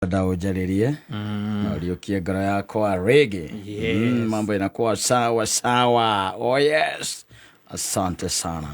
Ndĩrenda ũnjarĩrie na ũriũkie ngoro yakwa rĩngĩ. Yes. Mambo inakuwa sawa sawa. Oh yes, asante sana.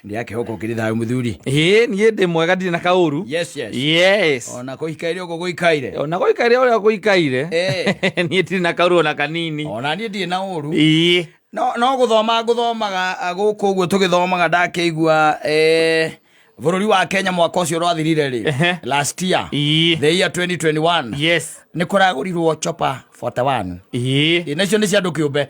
Ndiakĩhoka ũkĩrĩ thayũ mũthuri. Ĩĩ, niĩ ndĩ mwega, ndirĩ na kaũru. Yes. Yes. Ona kũikaire ũguo gũikaire. Ona gũikaire ũrĩa gũikaire. Eh. Niĩ ndirĩ na kaũru ona kanini. Ona niĩ ndirĩ na ũru. Ĩĩ. No gũthoma ngũthomaga, gũkũ ũguo tũgĩthomaga ndakĩigua bũrũri wa Kenya mwaka ũcio ũrathirire rĩ, last year, the year 2021, nĩ kũragũrirwo chopper 41. Ĩ, na icio nĩ cia andũ kĩũmbe.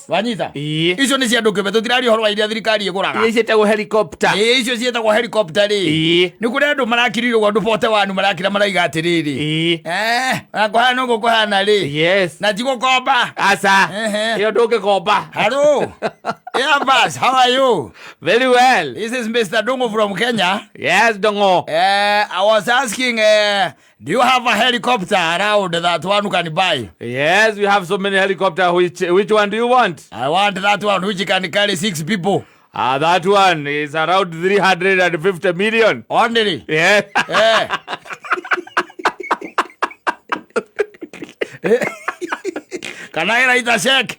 Wanyita? Icio nĩ cia andũ kĩũmbe, tũtiraria ũhoro wa iria thirikari ĩgũraga. Iria ciĩtagwo helicopter. Ĩ, icio ciĩtagwo helicopter rĩ. Nĩ kũrĩ andũ marakirire ũguo, andũ 41 marakira maraiga atĩrĩrĩ, na kũhana ũguo kũhana rĩ, na ti gũkomba. Aca. Ehe. Ĩyo ndũngĩkomba. Hello. Airbus, how are you? Very well. This is Mr. Dongo from Kenya. Yes, Dongo. I was asking, do you have a helicopter around that one can buy? Yes, we have so many helicopter. Which one do you want? I want that one which can carry 6 people. That one is around 350 million. Only? Yeah. Can I write a check?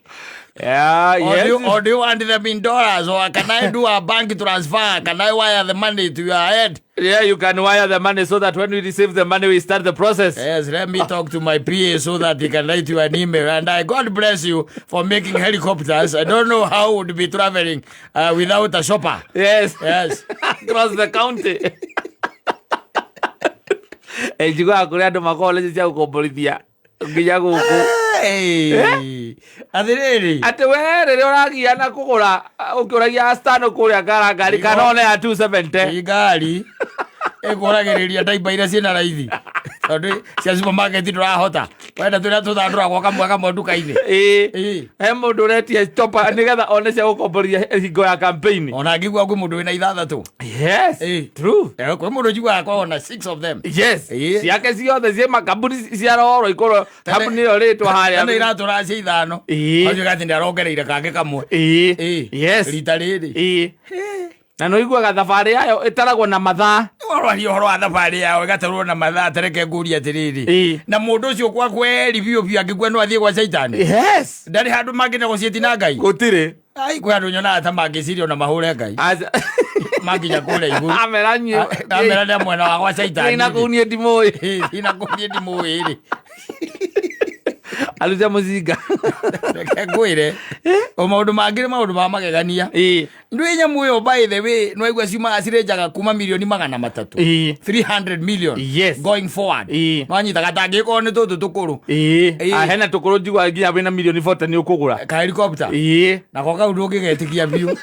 Yeah, Or yes. do you want them in dollars? Or can I do a bank transfer? Can I wire the money to your head? Yeah, you can wire the money so that when we receive the money, we start the process. Yes, let me talk to my PA so that he can write you an email. And I God bless you for making helicopters. I don't know how would be traveling without a chopper. Yes. Yes. Across the county. Njiguaga kũrĩ andũ makoragwo na cia gũkomborithia nginya gũkũ. Hey. Atĩrĩrĩ. Atĩ we rĩrĩa ũragia na kũgũra, ũkĩũragia Astano kũrĩa ngara ngari kana one ya 270. Ĩ ngari ĩkũragĩrĩria ndaiba iria ciĩna raithi tondũ cia supermarket ndũrahota wenda tũrĩa tũthandũragwo kamwe kamwe nduka-inĩ. Ĩ. Ĩ. He mũndũ ũretia chopper nĩgetha one cia gũkomborithia hingo ya campaign. Ona ngĩigua kwĩ mũndũ wĩna ithathatũ. Yes. Ĩ. True. Kwĩ mũndũ njiguaga kwa ona 6 of them. Yes. Ĩ. Ciake ciothe ciĩ makambuni ciarorwo ikũrwo kambuni ĩyo rĩtwa harĩa. Tene iratũra cia ithano. Ĩ. Ũcio gati nĩ arongereire kangĩ kamwe. Ĩ. Ĩ. Yes. Rita rĩrĩ. Ĩ. Na nĩ ũiguaga thabarĩ yayo ĩtaragwo na mathaa. Warwaria ũhoro wa thabarĩ yao ĩgatarwo na mathaa, tareke ngũrie atĩrĩrĩ. Ĩ. Na mũndũ ũcio kwa kweri biũ biũ angĩkua no athiĩ gwa caitani. Yes. Ndarĩ handũ mangĩenda gũciĩtina Ngai. Gũtirĩ. Ai, kwĩ andũ nyonaga ta mangĩciria ona mahũre Ngai. Aca. Manginya kũrĩa igũrũ. Amera nyuĩ. Amera nĩ mwena wa gwa caitani. Ina kũu niĩ ndimũĩ. Ĩ, ina kũu niĩ ndimũĩ rĩ. Aruta mũcinga. Reke ngwĩre. O maũndũ mangĩ nĩ maũndũ ma magegania. Ĩ. Ndũĩ nyamũ ĩyo by the way, nĩ waigua ciumaga cirĩnjaga kuma mirioni magana matatũ. Ĩ. 300 million. Yes. Going forward. Ĩ. Nwanyitaga tangĩkorwo nĩ tũtũ tũkũrũ. Ĩ. Ĩ. Ah, hena tũkũrũ njiguaga nginya wĩna mirioni 40 nĩ ũkũgũra. Ka helicopter. Ĩ. Nako kau ndũngĩgetĩkia biũ.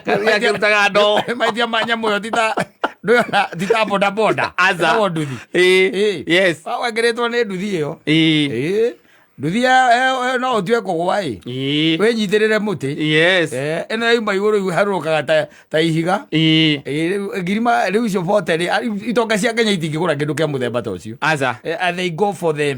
Gakĩrutaga ndoo. Maitia ma nyamũ ĩyo tita ndũyona tita boda boda. Aca. Ĩtagwo nduthi. Ĩ. Ĩ. Yes. Wekĩrĩtwo nĩ nduthi ĩyo. Ĩ. Ĩ. Nduthi ĩyo no ũtue kũgwa ĩ. Ĩ. Wĩnyitĩrĩre mũtĩ. Yes. Ĩno yauma igũrũ iharũrũkaga ta ihiga. Ĩ. Ĩ, rĩu ngirima rĩu icio bote rĩ, itonga cia Kenya itingĩgũra kĩndũ kĩa mũthemba ta ũcio. Aca. And they go for the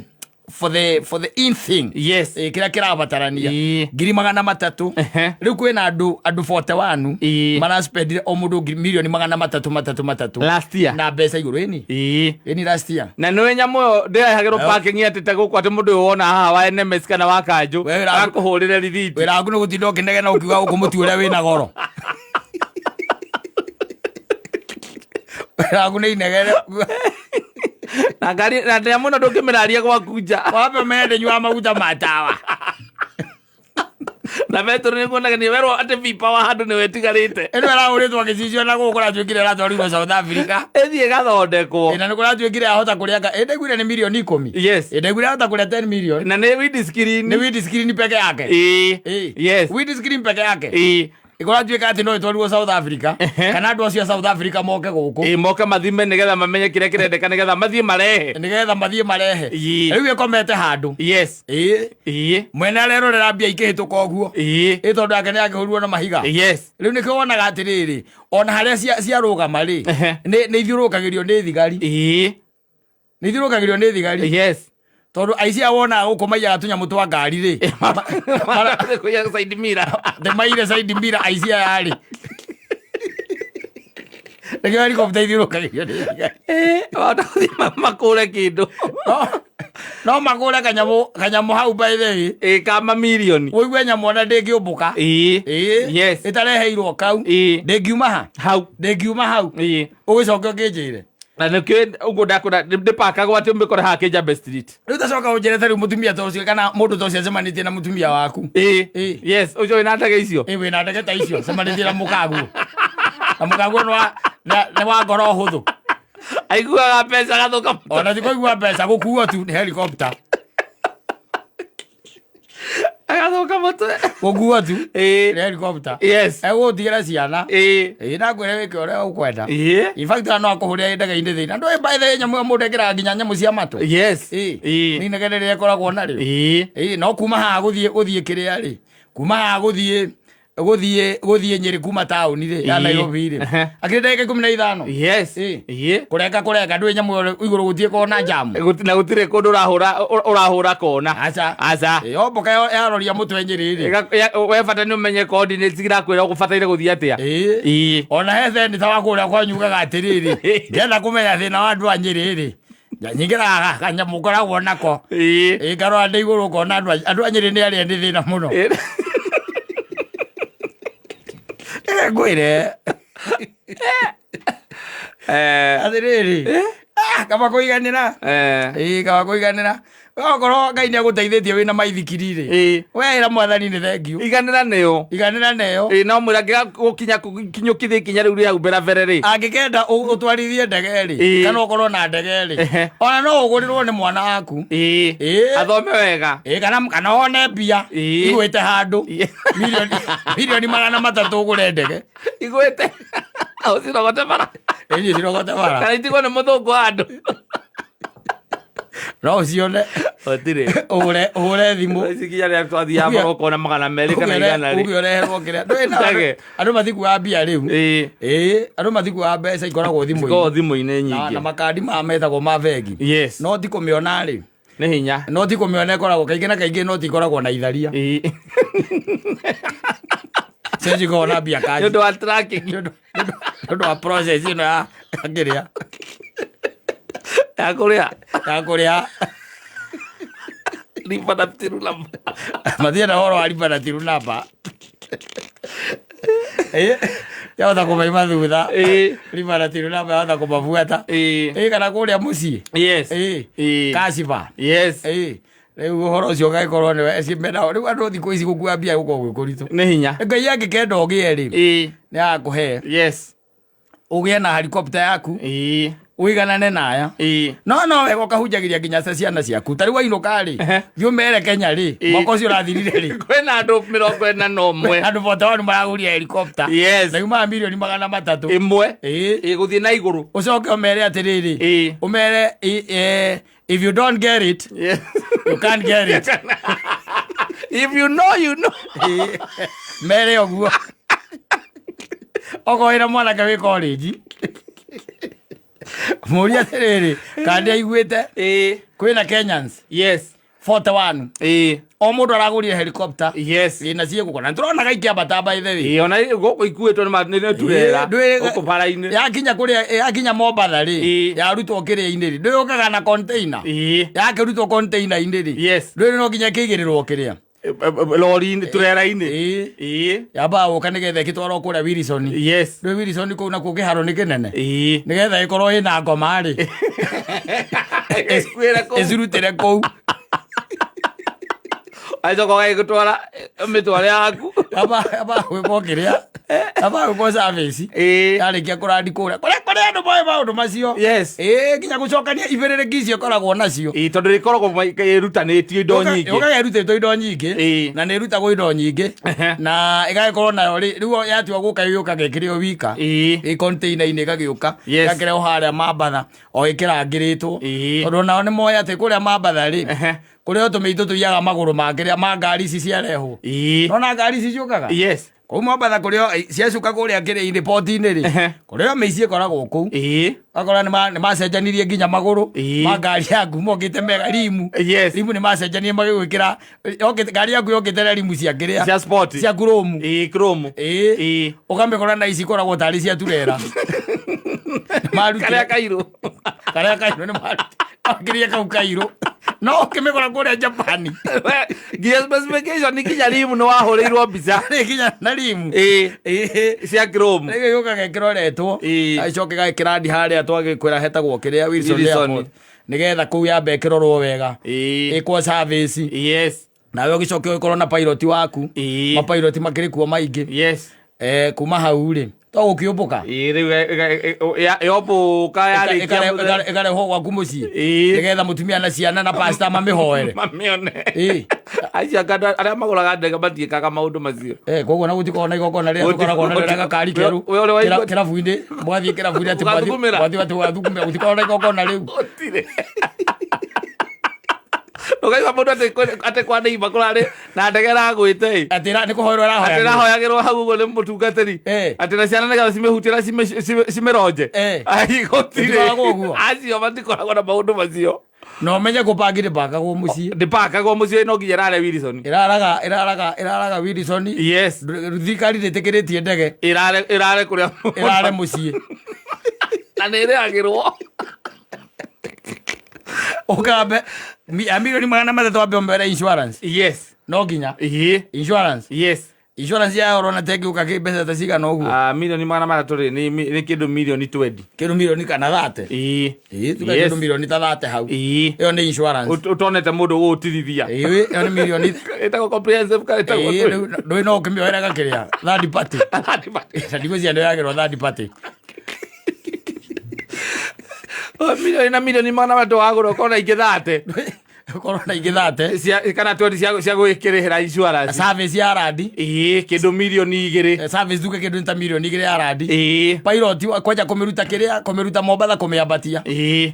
in thing. Yes. Kĩrĩa kĩrabatarania. Ĩ. Ngiri magana matatũ. Ehe. Rĩu kwĩna andũ 41 Ĩ. maraspendire o mũndũ mirioni magana matatũ matatũ matatũ. Last year. Na mbeca igũrũ ĩni. Ĩ. Ĩni last year. Na nĩ nyamũ ĩyo ndĩrehagĩrwo Nayo- parking atĩ ta gũkũ atĩ mũndũ ũyũ wona haha wa NMS kana wa kanjũ We wĩra- akũhũrĩre rithiti. Wĩra waku nĩ gũtinda ũkĩnegena ũkiuga gũkũ mũtu ũrĩa wĩna goro. Wĩra waku nĩ inegene. Na ngari na nyamũ ĩno ndũngĩmĩraria gwaku nja. Wambe mende nyua maguta ma tawa. Na betũrũ nĩ kuonaga nĩ werwo atĩ vipa wa handũ nĩwe ĩtigarĩte. Ĩno ĩrahũrĩtwo gĩcicio na gũkũ kũratuĩkire ĩratwarirwo South Africa. Ĩthiĩ ĩgathondekwo. Ĩna nĩ kũratuĩkire yahota kũrĩa ĩndĩ ndaiguire nĩ mirioni ikũmi. Yes. Ĩndĩ ndaiguire yahota kũrĩa 10 million. Na nĩ windscreen. Nĩ windscreen peke yake. Ĩ. Ĩ. Yes. Windscreen peke yake. Ĩ. Ĩkũratuĩka atĩ no ĩtwarirwo South Africa. Ehe. Kana andũ acio a South Africa moke gũkũ. Ĩ, moke mathime nĩgetha mamenye kĩrĩa kĩrendeka nĩgetha mathiĩ marehe. Nĩgetha mathiĩ marehe. Ĩ. Rĩu ĩkomete handũ. Yes. Ĩ. Ĩ. Mwene arerorera mbia ikĩhĩtũka ũguo. Ĩ. Ĩ tondũ yake nĩ akĩhũrirwo na mahiga. Yes. Rĩu nĩkĩo wonaga atĩrĩrĩ, ona harĩa ciarũgama rĩ, Ehe. nĩ ithiũrũrũkagĩrio nĩ thigari. Ĩ. Nĩ ithiũrũrũkagĩrio nĩ thigari. Yes. Tondũ aici aya wonaga gũkũ maiyaga tũnyamũ twa ngari rĩ. Kũiya side mirror. Ndĩ maire side mirror aici aya rĩ. Nĩkĩo helicopter ithiũrũrũkagĩrio nĩ thigari. Wahota gũthiĩ makũre kĩndũ. No makũre kanyamũ hau by the way. Ĩ, ka mamirioni. Ũigue nyamũ ona ndĩngĩũmbũka. Ĩ. Ĩ. Yes. Ĩtareheirwo kau. Ĩ. Ndĩngiuma ha? Hau. Ndĩngiuma hau. Ĩ. Ũgĩcoke ũkĩnjĩre. Na nĩkĩo ũguo ndakwĩra ndĩpakagwo atĩ ũmĩkore haha Kĩnjambe Street. Rĩu tacoka ũnjĩre ta rĩu mũtumia ta ũcio kana mũndũ ta ũcio acemanĩtie na mũtumia waku. Ĩ. Ĩ. Yes, ũcio wĩna ndege icio. Ĩ, wĩna ndege ta icio acemanĩtie na mũkaguo. Na mũkaguo nĩ wa ngoro hũthũ. Aiguaga mbeca agathũka. Ona ti kũigua mbeca gũkuo tu nĩ helicopter. Agathũka mũtwe. Gũkuo tu Ĩ. nĩ helicopter. Yes. Egũgũtigĩra ciana. Ĩ. Ĩ, na ngwĩre wĩke ũrĩa ũkwenda. Ĩ. In fact, ona no akũhũrĩre ndege-inĩ thĩinĩ. Andũ by the way, nyamũ ĩyo mũndũ ekĩraga nginya nyamũ cia matũ. Yes. Ĩ. Ĩ. Nĩ inegene rĩrĩa ĩkoragwo narĩo. Ĩ. Ĩ, no kuma haha gũthiĩ kĩrĩa rĩ, kuma haha gũthiĩ Nyĩrĩ kuma taũni rĩ ya Ĩ. Nairobi rĩ, Ehe. akĩrĩ ndagĩka 15. Yes. Ĩ. Ĩ. Kũrenga ndũĩ nyamũ ĩyo igũrũ gũtiĩ kona jamu. Na gũtirĩ kũndũ ũrahũra kona. Aca. Aca. Ĩ, yomboka yaroria mũtwe Nyĩrĩ rĩ. We bata nĩ ũmenye coordinates irakwĩra ũgũbataire gũthiĩ atĩa. Ĩ. Ĩ. Ona he seneta wa kũrĩa kwanyu ugaga atĩrĩrĩ, ngĩenda kũmenya thĩna wa andũ a Nyĩrĩ rĩ, nyingĩraga kanyamũ ngoragwo nako. Ĩ. Ĩ, ngarora ndĩ igũrũ ngona andũ a Nyĩrĩ nĩ arĩa nĩ thĩna mũno. Ĩ. Reke ngwĩre. Atĩrĩrĩ. Kaba kũiganĩra. Ĩ, kaba kũiganĩra. Okorwo Ngai nĩ agũteithĩtie wĩna maithikiri rĩ. Ĩ. We ĩra mwathani nĩ thengiũ. Iganĩra nĩyo. Iganĩra neyo. Ĩ, no mwĩra gũkinya kinyũkithia ikinya rĩu rĩa mbere mbere rĩ. Angĩkenda ũtwarithie ndege rĩ, Ĩ. kana ũkorwo na ndege rĩ, Ehe. ona no ũgũrĩrwo nĩ mwana waku. Ĩ. Ĩ. Athome wega. Ĩ, kana wone mbia Ĩ. igwĩte handũ Ĩ. milioni 300 ũgũre ndege. Igwĩte. Ũcirogote bara. Ĩ, niĩ cirogote bara. Kana itigwo nĩ mũthũngũ handũ. No ũcione. Gũtirĩ. Ũhũre thimũ. Ici kinya rĩrĩa twathiaga bara ũkona 200 kana 100 rĩ. Uge ũreherwo kĩrĩa. Ndũĩ na Ndege. andũ matikuaga mbia rĩu. Ĩ. Ĩ, andũ matikuaga mbeca ikoragwo thimũ-inĩ. Cikoragwo thimũ-inĩ Na nyingĩ. makandi maya metagwo ma bengi. Yes. No ti kũmĩona rĩ. Nĩ hinya. No ti kũmĩona ĩkoragwo kaingĩ na kaingĩ noti ikoragwo na itharia. Ĩ. Cio cikoragwo na mbia Nĩ kanji. ũndũ wa tracking. Nĩ ũndũ wa process ĩno ya kĩrĩa. Ya kũrĩa. Ya kũrĩa. Lipa na till number. Mathiĩ na ũhoro wa lipa na till number. Ĩ, yahota kũmaima thutha. Ĩ. Lipa na till number yahota kũmabuata. Ĩ. Ĩ, kana kũrĩa mũciĩ. Yes. Ĩ. Ĩ. Kashiba. Yes. Ĩ. Rĩu ũhoro ũcio ũgagĩkorwo nĩwe mena rĩu andũ thikũ ici gũkua mbia gũkoragwo gwĩ kũritũ. Nĩ hinya. Ngai angĩkenda ũgĩe rĩ, Ĩ. nĩ agakũhe. Yes. Ũgĩe na helicopter yaku. Ĩ. Ũiganane na aya. Ĩ. No wega ũkahunjagĩria nginya ciana ciaku. Ta rĩu wainũka rĩ, Ehe. thiĩ ũmere Kenya rĩ, Ĩ. mwaka ũcio ũrathirire rĩ. Kwĩna andũ 41. Andũ 41 maragũria helicopter. Yes. Na yumaga milioni 300. Ĩmwe. Ĩ. Ĩ, gũthiĩ na igũrũ. Ũcoke ũmere atĩrĩrĩ. Ĩ. Ũmere, if you don't get it, Yes. you can't get it. If you know, you know. Ĩ. Mere ũguo. Okorwo wĩna mwanake wĩ college. Mũrie atĩrĩrĩ, kana nĩ aiguĩte Ĩ. kwĩna Kenyans Yes. 41. Ĩ. O mũndũ aragũrire helicopter. Yes. Ĩ, na ciĩ gũkũ. Na nĩtũronaga ikĩambata by the way. Ĩ, ona gũkũ ikuĩtwo nĩ turera. Ĩ, ndwĩ- Gũkũ bara-inĩ. Yakinya kũrĩa, yakinya Mombatha rĩ, Ĩ. yarutwo kĩrĩa-inĩ rĩ, ndũyũkaga na container. Ĩ. Yakĩrutwo container-inĩ rĩ, Yes. ndũĩ no nginya ĩkĩigĩrĩrwo kĩrĩa. Lori-inĩ, turera-inĩ. Ĩ. Ĩ. Yambaga gũka nĩgetha ĩgĩtwarwo kũrĩa Wilson. Yes. Ndũĩ Wilson kũu nakuo kĩharo nĩ kĩnene. Ĩ. Nĩgetha ĩkorwo ĩna ngoma rĩ. Ĩkuĩre kũu. Ĩcirutĩre kũu. Acoka ũgagĩtwara mĩtware yaku. Yambaga gwĩkwo kĩrĩa. Yambaga gwĩkwo service. Ĩ. Yarĩkia kũrandi kũrĩa. Kũrĩa kũrĩa andũ moĩ maũndũ macio. Yes. Ĩ, nginya gũcokania ibĩrĩrĩki icio ĩkoragwo nacio. Ĩ, tondũ rĩkoragwo ĩrutanĩtio indo nyingĩ. Yũkaga ĩrutĩtwo indo nyingĩ. Ĩ. Na nĩ ĩrutagwo indo nyingĩ. Ehe. Na ĩgagĩkorwo nayo rĩ, rĩu yatua gũka yũkaga ĩkĩrĩ o wika. Ĩ. Ĩ container-inĩ ĩgagĩũka. Yes. Ĩgakĩrehwo harĩa Mambatha o ĩkĩrangĩrĩtwo. Ĩ. Tondũ nao nĩ moĩ atĩ kũrĩa Mambatha rĩ, Ehe. kũrĩa tũmĩitũ tũiyaga magũrũ ma kĩrĩa ma ngari ici ciarehwo. Ĩ. Nona ngari ici ciũkaga? Yes. Kũu Mombatha kũrĩa ciacuka kũrĩa kĩrĩa-inĩ poti-inĩ rĩ, Ehe. kũrĩa mĩici ĩkoragwo kũu. Ĩ. Ũgakora nĩ macenjanirie nginya magũrũ Ĩ. ma ngari yaku mokĩte mega rimu. Yes. Rimu nĩ macenjanirie magĩgwĩkĩra ngari yaku yokĩte na rimu cia kĩrĩa Cia sport. cia chrome. Ĩ, chrome. Ĩ. Ĩ. Ũkamĩkora na ici ikoragwo tarĩ cia turera. Marutire Karĩa kairũ. Karĩa kairũ nĩ marutire kau kairũ no ũkĩmĩgũra kũrĩa Japan. Nginya specification nginya rimu nĩ wahũrĩirwo mbica. Rĩ nginya na rimu. Ĩĩ. Ĩĩ. Cia chrome. Rĩu gĩũka gekĩroretwo. Agĩcoke gagĩkĩrandi harĩa twagĩkwĩra hetagwo kĩrĩa Wilson Wilson. Airport. Nĩgetha kũu yambe ĩkĩrorwo wega. Ĩkwo service. Nawe ũgĩcoke ũgĩkorwo na pilot waku. Mapilot makĩrĩ kuo maingĩ. Kuma hau rĩ to gũkĩũmbũka. Ĩĩ, rĩu yombũka yarĩkia Ĩkarehwo gwaku mũciĩ nĩgetha mũtumia na ciana na pasta mamĩhoere. Mamĩone. Ĩĩ. Acio anga andũ arĩa magũraga ndege matiĩkaga maũndũ macio. Koguo na gũtikoragwo na igongona rĩrĩa tũkoragwo narĩo rĩa gakari kerũ We ũrĩa waigua- kĩrabu-inĩ, mwathiĩ kĩrabu-inĩ atĩ Ũgathugumĩra. mwathiĩ atĩ ũgathugumĩra, gũtikoragwo na igongona rĩu. Gũtirĩ. Ũkaigua mũndũ atĩ kwa neighbor kũrarĩ na ndege ĩragwĩte ĩ. Atĩ nĩ kũhoerwo Atĩ ĩrahoyagĩrwo. ĩrahoyagĩrwo hau ũguo nĩ mũtungatĩri. Atĩ na ciana nĩgetha cimĩhutie na cimĩronje. Ai, gũtirĩ. Gũtikoragwo ũguo. Acio matikoragwo na maũndũ macio. Na ũmenye kũbangi ndĩbangagwo mũciĩ. Ndĩbangagwo mũciĩ no nginya ĩrare Wilson. Ĩraraga Wilson. Yes. Thirikari ndĩtĩkĩrĩtie ndege. Ĩrare kũrĩa Ĩrare mũciĩ. Na nĩ ĩrĩhagĩrwo. Ũkambe ya 300,000,000 wambe ũmere insurance. Yes. No nginya. Ĩĩ. Insurance. Yes. Insurance yayo ũrona ta ĩngĩũka kĩ mbeca ta cigana ũguo? 300,000,000 rĩ, nĩ kĩndũ 20 million. Kĩndũ milioni kana 30. Ĩĩ. Ĩĩ, tuge Yes. kĩndũ milioni ta 30 hau. Ĩĩ. Ĩyo nĩ insurance. Ũtonete mũndũ ũgũgũtirithia. Ĩĩ, ĩyo nĩ milioni. Ĩtagwo comprehensive kana ĩtagwo Ĩĩ, ndũĩ? rĩu ndũĩ no ũkĩmĩoera gakĩrĩa third party. Third party. Na ndigwĩciria ndĩoyagĩrwo third party. Oh, milioni na 300,000,000 wagũra ũkona ingĩ 30. Ũkorwo na ingĩ 30. Cia, kana 20 cia gwĩkĩrĩhĩra insurance. Service ya randi. Ĩĩ, kĩndũ 2 million. Service tuge kĩndũ ta 2 million ya randi. Ĩĩ. Pilot kwanja kũmĩruta kĩrĩa, kũmĩruta Mombatha kũmĩambatia. Ĩĩ.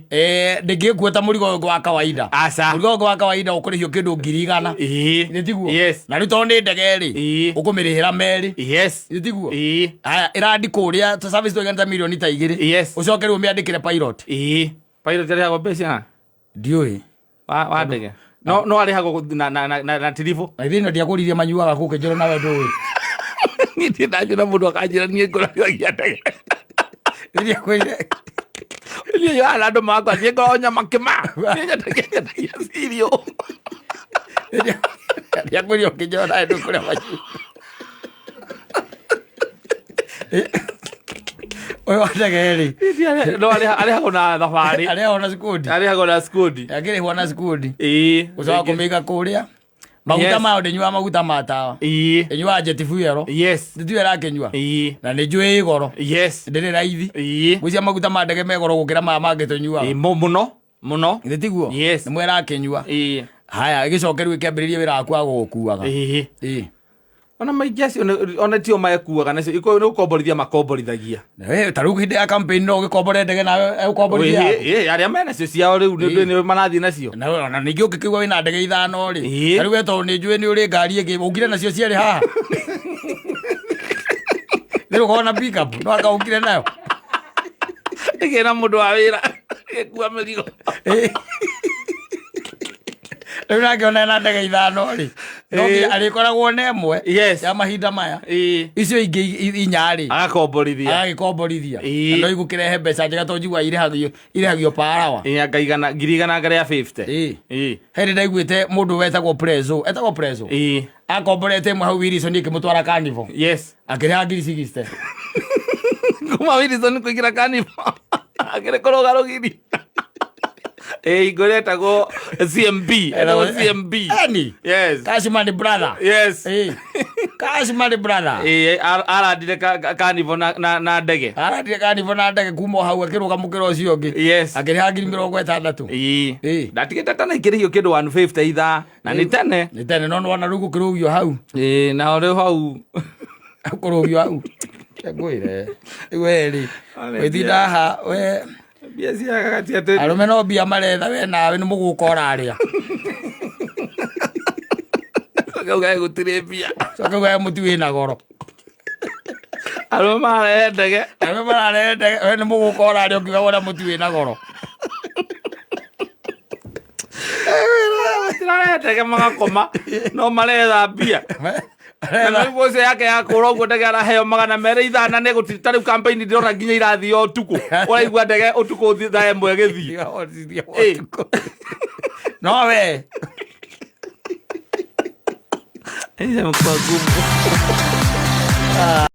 Ndĩngĩkua ta mũrigo ũngĩ wa kawaida. Aca. Mũrigo ũngĩ wa kawaida ũkũrĩhio kĩndũ 100,000. Ĩĩ. Nĩ tiguo? Yes. Na rĩu tondũ nĩ ndege rĩ, Ĩĩ. ũkũmĩrĩhĩra merĩ. Yes. Nĩ tiguo? Ĩĩ. Haya, ĩrandi kũrĩa ta service twaigana ta 2 million. Yes. Ũcoke rĩu ũmĩandĩkĩre pilot. Ĩĩ. Pilot arĩhagwo mbeca? Ndiũĩ. Wa ndege. No arĩhagwo na tiribũ. Na ithuĩ ndiakũririe manyuaga kũu kĩnjĩra nawe ndũĩ. Niĩ ndirĩ ndanjĩra mũndũ akanjĩra niĩ ngũragĩragia ndege. Ndiakwĩrire. Niĩ yohana andũ makwa niĩ ngoragwo nyama kĩma. Niĩ nyendagia cereal. Ndiakwĩrire ũkĩnjĩra nawe ndũkũrĩa manyuaga. Ũyũ wa ndege rĩ. No arĩhagwo na thabarĩ. Arĩhagwo na skundi. Arĩhagwo na skundi. Akĩrĩhwo na skundi. Ĩĩ. Gũcoka kũmĩiga kũrĩa. Maguta Yes. mayo ndĩnyuaga maguta ma tawa. Ĩĩ. Ĩnyuaga jet fuel. Yes. Ndĩtiwe ĩrakĩnyua. Ĩĩ. Na nĩ njũĩ ĩ goro. Yes. Ndĩrĩ raithi. Ĩĩ. Ngwĩciria maguta ma ndege me goro gũkĩra maya mangĩ tũnyuaga. Ĩĩ, mũno. Mũno. Githĩ tiguo? Yes. Nĩ mo ĩrakĩnyua. Ĩĩ. Haya, ĩgĩcoke rĩu ĩkĩambĩrĩria wĩra waku wa gũgũkuaga. Ĩĩ. Ĩĩ. Ona maingĩ acio ona tio mekuaga nacio nĩ gũkomborithia makomborithagia. We, ta rĩu hĩndĩ ya campaign no ũgĩkombore ndege nawe ũkomborithia Ĩĩ, yaku. ĩĩ, arĩa mena cio ciao rĩu nĩ marathiĩ nacio. Na ona ningĩ ũngĩkĩigua wĩna ndege ithano rĩ, Ĩĩ. ta rĩu we tondũ nĩ njũĩ nĩ ũrĩ ngari ĩngĩ, ũkire nacio cierĩ haha. Nĩ ũkorwo na pick up, no anga ũkire nayo. Ĩgĩe na mũndũ wa wĩra ĩgĩkua mĩrigo. Ĩĩ. Rĩu nake ona ena ndege ithano rĩ, no Ĩĩ. nginya arĩkoragwo na ĩmwe Yes. ya mahinda maya. Ĩĩ. Icio ingĩ inya rĩ, Agakomborithia. agagĩkomborithia. Ĩĩ. Na no igũkĩrehe mbeca njega tondũ njiguaga irĩhagio per hour. Ĩĩ, anga 100,000 anga rĩa 50. Ĩĩ. Ĩĩ. He hĩndĩ ndaiguĩte mũndũ wetagwo Prezo, etagwo Prezo. Ĩĩ. Akomborete ĩmwe hau Wilson ĩkĩmũtwara Carnival. Yes. Akĩrĩha 60,000. Kuma Wilson kũingĩra Carnival. Akĩrĩ kũrũga rũgiri. Ĩĩ, hingo ĩrĩa ĩtagwo CMB. Ĩtagwo CMB. Eni. Yes. Cash money brother. Yes. Ĩĩ. Cash money brother. Ĩĩ, arandire Carnival na ndege. Arandire Carnival na ndege kuma o hau akĩrũga mũkĩra ũcio ũngĩ. Yes. Akĩrĩha 60,000. Ĩĩ. Ĩĩ. Ndatigĩte tene ikĩrĩhio kĩndũ 150 ithaa. Na nĩ tene. Nĩ tene no nĩwona rĩu gũkĩrũgio hau. Ĩĩ, nao rĩu hau. Kũrũgio hau. Ngwĩre. Rĩu we rĩ. Wĩtinda haha we. Mbia ciagaga ti atĩ. Arũme no mbia maretha we nawe nĩ mũgũka ũrarĩa. Kau gae gũtirĩ mbia. Coka ugae mũtu wĩna goro. Arũme mararehe ndege. Arũme mararehe ndege we nĩ mũgũka ũrarĩa ũkiuga wona mũtu wĩna goro. Matirarehe ndege magakoma no maretha mbia. Na nĩguo ũcio yake ya kũra ũguo ndege araheo 200 ithana nĩ gũtirĩ ta rĩu campaign ndĩrona nginya irathiĩ ũtukũ, ũraigua ndege ũtukũ thaa 1 ĩgĩthiĩ. Ĩ. No we. Ĩĩ, kwa ngumu.